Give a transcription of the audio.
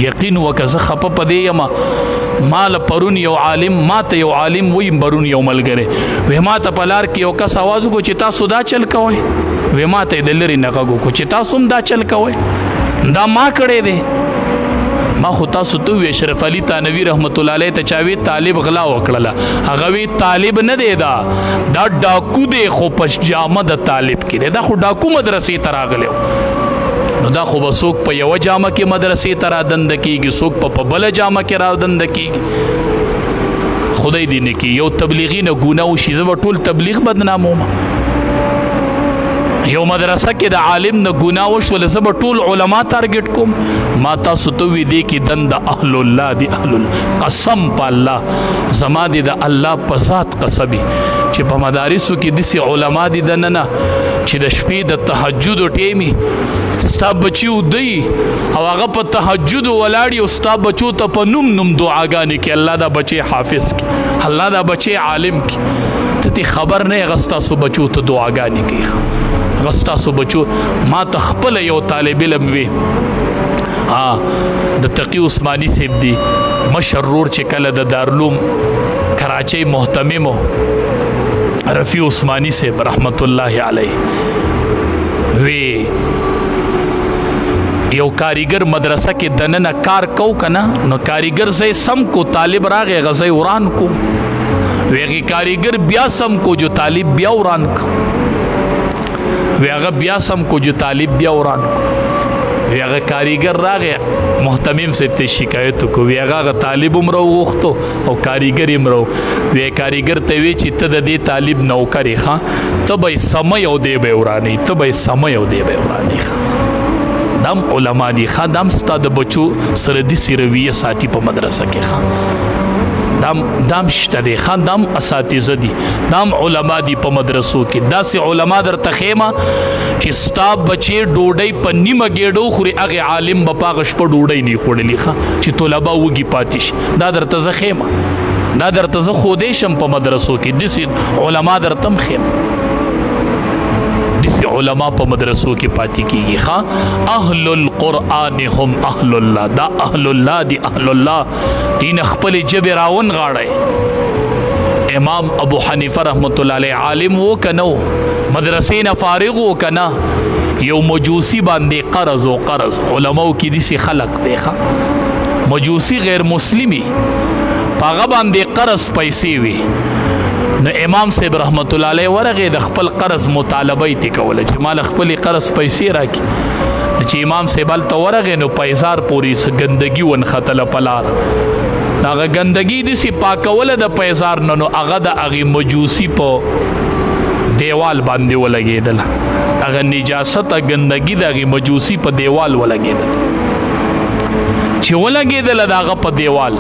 یقین وکه زه خپه په دې یم. مال پرون یو عالم، ما ته یو عالم وی، پرون یو ملګری وی ما ته په لار کې یو کس आवाज وکړو چې تاسو دا چل کوئ. وی ما ته د لرې نه غږ وکړو چې تاسو هم دا چل کوئ، دا ما کړی دی. ما خو تاسو ته وی اشرف علي تانوي رحمت الله علیه ته چاوي طالب غلا وکړله، هغه وی طالب نه دی، دا دا ډاکو دی، خو په جامه د طالب کې دی، دا خو ډاکو مدرسې ته راغلی. نو دا خو به څوک په یوه جامه کې مدرسې ته را دنده کېږي، څوک په بله جامه کې را دنده کېږي. خدای دې نه کړي یو تبلیغي نه ګناه وشي، زه به ټول تبلیغ بدناموم. یو مدرسه کې د عالم نه ګناه وشول، زه به ټول علما ټارګټ کوم. ما تاسو ته وی دي کې دند اهل الله دی، اهل الله. قسم په الله، زما دي د الله په ذات قسمی چې په مدارسو کې داسې علما دي دننه چې د شپې د تهجد ټیمی ستا بچیو دی او هغه په تهجد ولاړی او ستا بچو ته په نوم نوم دعاګانې کې، الله دا بچي حافظ کی، الله دا بچي عالم کی. ته تی خبر نه، غستا سو بچو ته دعاګانې کوي، غستا سو بچو. ما ته خپل یو طالب علم وی، ها، د تقی عثماني صاحب دی مشر رور چې کله د دارلوم کراچۍ مهتمم رفیع عثماني صاحب رحمت الله علیه، وی یو کاریګر مدرسه کې دننه کار کو کنه، نو کاریګر زې سم کو، طالب راغې غزې وران کو. ویغه کاریګر بیا سم کو جو طالب بیا وران کو. ویغه بیا سم کو جو طالب بیا وران کو. ویغه کاریګر راغې مهتمم سے ته شکایت کو. ویغه طالب عمر وغوښتو او کاریګر یې مرو. وی کاریګر ته وی چې ته د دې طالب نوکرې ښه، ته به سمې او دی به ورانی، ته به سمې او دی به ورانی. ښه، دم علما دي ښه، دم ستا د بچو سره دي رویه ساتي په مدرسه کې. ښه، دام دام شته دی ښه، دام اساتذه دي، دام علما دي په مدرسو کې. داسې علما درته خیمه چې ستا بچې ډوډۍ په نیمه ګېډه وخوري، هغې عالم به په هغه شپه ډوډۍ نه خوړلې ښه، چې طلبه وږي پاتې شي. دا درته زه خیمه، دا درته زه ښودی شم په مدرسو کې. داسې علما درته هم ښیم، داسې علما په مدرسو کې پاتې کیږي. ښا، اهل القرآن هم اهل الله، دا اهل الله دی، اهل الله دین خپل جبه راون غاړی. امام ابو حنیفه رحمت الله علیه عالم وو کنو، مدرسې نه فارغ وو کنه، یو مجوسی باندې قرض او قرض. علماو کې داسې خلق دی ښا، مجوسی غیر مسلمی پاغه باندې قرض پیسې وي. نو امام صاحب رحمت الله علیه ورغه د خپل قرض مطالبه یې کوله چې مال خپل قرض پیسې راکې. چې امام صاحب ته ورغه نو پیزار پوری څه ګندګي ونختله پلار، هغه ګندګي د سی پاکوله د پیزار نه، نو هغه د هغه مجوسی په دیوال باندې ولګېدله. هغه نجاست ګندګي د هغه مجوسی په دیوال ولګېدله. چې ولګېدله د هغه په دیوال